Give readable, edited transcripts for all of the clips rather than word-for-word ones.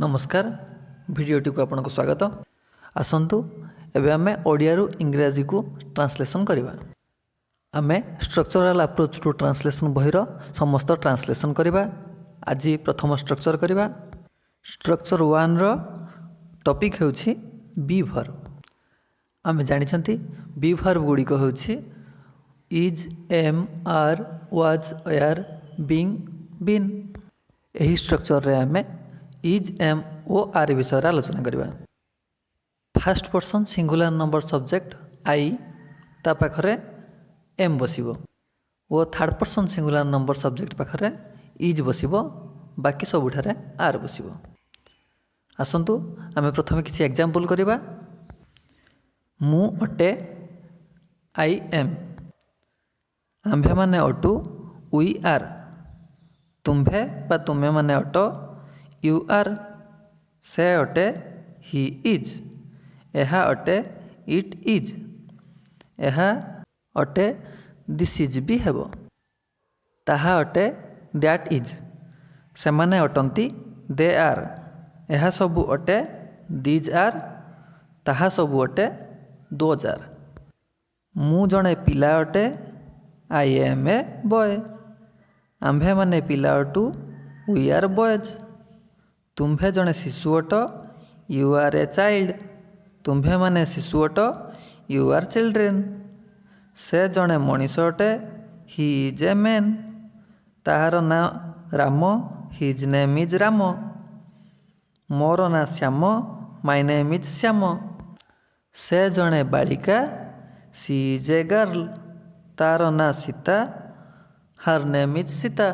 ନମସ୍କାର, ଭିଡ଼ିଓଟିକୁ ଆପଣଙ୍କୁ ସ୍ୱାଗତ। ଆସନ୍ତୁ ଏବେ ଆମେ ଓଡ଼ିଆରୁ ଇଂରାଜୀକୁ ଟ୍ରାନ୍ସଲେସନ୍ କରିବା। ଆମେ ଷ୍ଟ୍ରକ୍ଚରାଲ୍ ଆପ୍ରୋଚ୍ ଟୁ ଟ୍ରାନ୍ସଲେସନ୍ ବହିର ସମସ୍ତ ଟ୍ରାନ୍ସଲେସନ୍ କରିବା। ଆଜି ପ୍ରଥମ ଷ୍ଟ୍ରକ୍ଚର କରିବା। ଷ୍ଟ୍ରକ୍ଚର ୱାନ୍ର ଟପିକ୍ ହେଉଛି ବି ଭର୍ବ। ଆମେ ଜାଣିଛନ୍ତି, ବି ଭର୍ବ ଗୁଡ଼ିକ ହେଉଛି is, am, are, was, were, being, been. ଏହି ଷ୍ଟ୍ରକ୍ଚରରେ ଆମେ is, M ଓ ଆର୍ ବିଷୟରେ ଆଲୋଚନା କରିବା। First person singular number subject I, ତା ପାଖରେ ଏମ୍ ବସିବ ଓ third person singular number subject ପାଖରେ is ବସିବ, ବାକି ସବୁଠାରେ ଆର୍ ବସିବ। ଆସନ୍ତୁ ଆମେ ପ୍ରଥମେ କିଛି ଏକ୍ଜାମ୍ପଲ୍ କରିବା। ମୁଁ ଅଟେ, I am. ଆମ୍ଭେମାନେ ଅଟୁ, we are. ତୁମ୍ଭେ ବା ତୁମେମାନେ ଅଟ, you are. ସେ ଅଟେ, he is. ଏହା ଅଟେ, it is. ଏହା ଅଟେ, this is ବି ହେବ। ତାହା ଅଟେ, that is. ସେମାନେ ଅଟନ୍ତି, they are. ଏହା ସବୁ ଅଟେ, these are. ତାହା ସବୁ ଅଟେ, those are. ମୁଁ ଜଣେ ପିଲା ଅଟେ, I am a boy. ଆମ୍ଭେମାନେ ପିଲା ଅଟୁ, we are boys. ତୁମ୍ଭେ ଜଣେ ଶିଶୁ ଅଟ, you are a child. ତୁମ୍ଭେମାନେ ଶିଶୁ ଅଟ, you are children. ସେ ଜଣେ ମଣିଷ ଅଟେ, he is a man. ତାହାର ନାଁ Ram, his name is Ram. ମୋର ନାଁ Shyam, my name is Shyam. ସେ ଜଣେ ବାଳିକା, she is a girl. ତାର ନାଁ Sita, her name is Sita.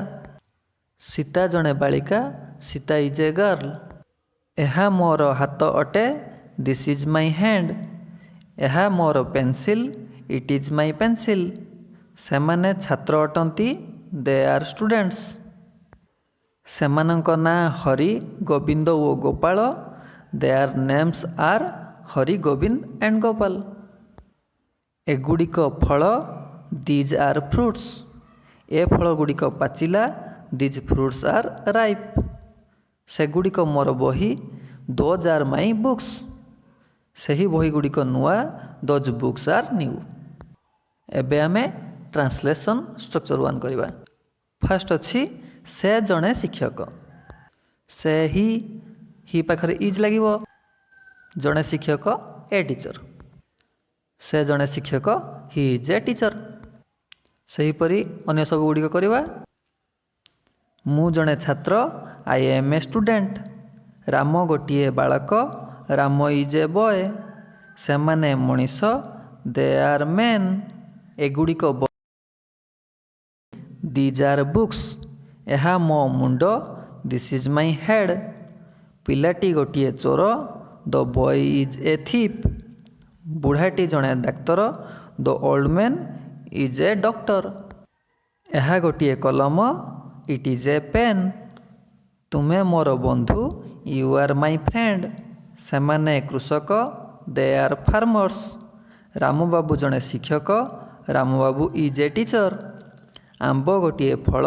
Sita ଜଣେ ବାଳିକା, Sita is a girl. ଏହା ମୋର ହାତ ଅଟେ, this is my hand. ଏହା ମୋର pencil, it is my pencil. ସେମାନେ ଛାତ୍ର ଅଟନ୍ତି, they are students. ସେମାନଙ୍କ ନାଁ ହରି, ଗୋବିନ୍ଦ ଓ Gopal. Their names are Hari, Gobind and Gopal. ଏଗୁଡ଼ିକ ଫଳ, these are fruits. ଏ ଫଳଗୁଡ଼ିକ ପାଚିଲା, these fruits are ripe. ସେଗୁଡ଼ିକ ମୋର ବହି, those are my books. ସେହି ବହିଗୁଡ଼ିକ ନୂଆ, those books are new. ଏବେ ଆମେ ଟ୍ରାନ୍ସଲେସନ୍ ଷ୍ଟ୍ରକ୍ଚର ୱାନ୍ କରିବା। ଫାର୍ଷ୍ଟ ଅଛି, ସେ ଜଣେ ଶିକ୍ଷକ। ସେ ହି, ହି ପାଖରେ is ଲାଗିବ। ଜଣେ ଶିକ୍ଷକ, ଏ ଟିଚର। ସେ ଜଣେ ଶିକ୍ଷକ, he is a teacher. ସେହିପରି ଅନ୍ୟ ସବୁ ଗୁଡ଼ିକ କରିବା। ମୁଁ ଜଣେ ଛାତ୍ର, I am a student. Ram ଗୋଟିଏ ବାଳକ, Ram is a boy. ସେମାନେ ମଣିଷ, they are men. ଏଗୁଡ଼ିକ, these are books. ଏହା ମୋ ମୁଣ୍ଡ, this is my head. ପିଲାଟି ଗୋଟିଏ ଚୋର, the boy is a thief. ବୁଢ଼ାଟି ଜଣେ ଡାକ୍ତର, the old man is a doctor. ଏହା ଗୋଟିଏ କଲମ, it is a pen. ତୁମେ ମୋର ବନ୍ଧୁ, you are my friend. ସେମାନେ କୃଷକ, they are farmers. Rambabu ଜଣେ ଶିକ୍ଷକ, Rambabu is a teacher. ଆମ୍ବ ଗୋଟିଏ ଫଳ,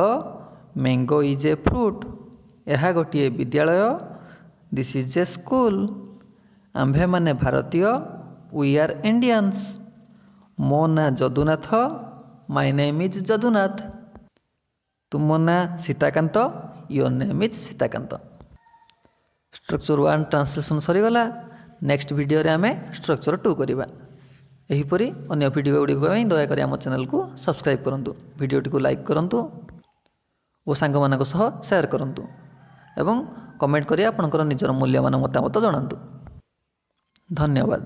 mango is a fruit. ଏହା ଗୋଟିଏ ବିଦ୍ୟାଳୟ, this is a school. ଆମ୍ଭେମାନେ ଭାରତୀୟ, we are Indians. ମୋ ନାଁ Jadunath, my name is Jadunath. ତୁମ ନାଁ Sitakant, your name is Sitakant. Structure one translation ସରିଗଲା। ନେକ୍ସଟ ଭିଡ଼ିଓରେ ଆମେ ଷ୍ଟ୍ରକ୍ଚର ଟୁ କରିବା। ଏହିପରି ଅନ୍ୟ ଭିଡ଼ିଓ ଗୁଡ଼ିକ ପାଇଁ ଦୟାକରି ଆମ ଚ୍ୟାନେଲକୁ ସବସ୍କ୍ରାଇବ୍ କରନ୍ତୁ, ଭିଡ଼ିଓଟିକୁ ଲାଇକ୍ କରନ୍ତୁ ଓ ସାଙ୍ଗମାନଙ୍କ ସହ ସେୟାର କରନ୍ତୁ ଏବଂ କମେଣ୍ଟ କରି ଆପଣଙ୍କର ନିଜର ମୂଲ୍ୟବାନ ମତାମତ ଜଣାନ୍ତୁ। ଧନ୍ୟବାଦ।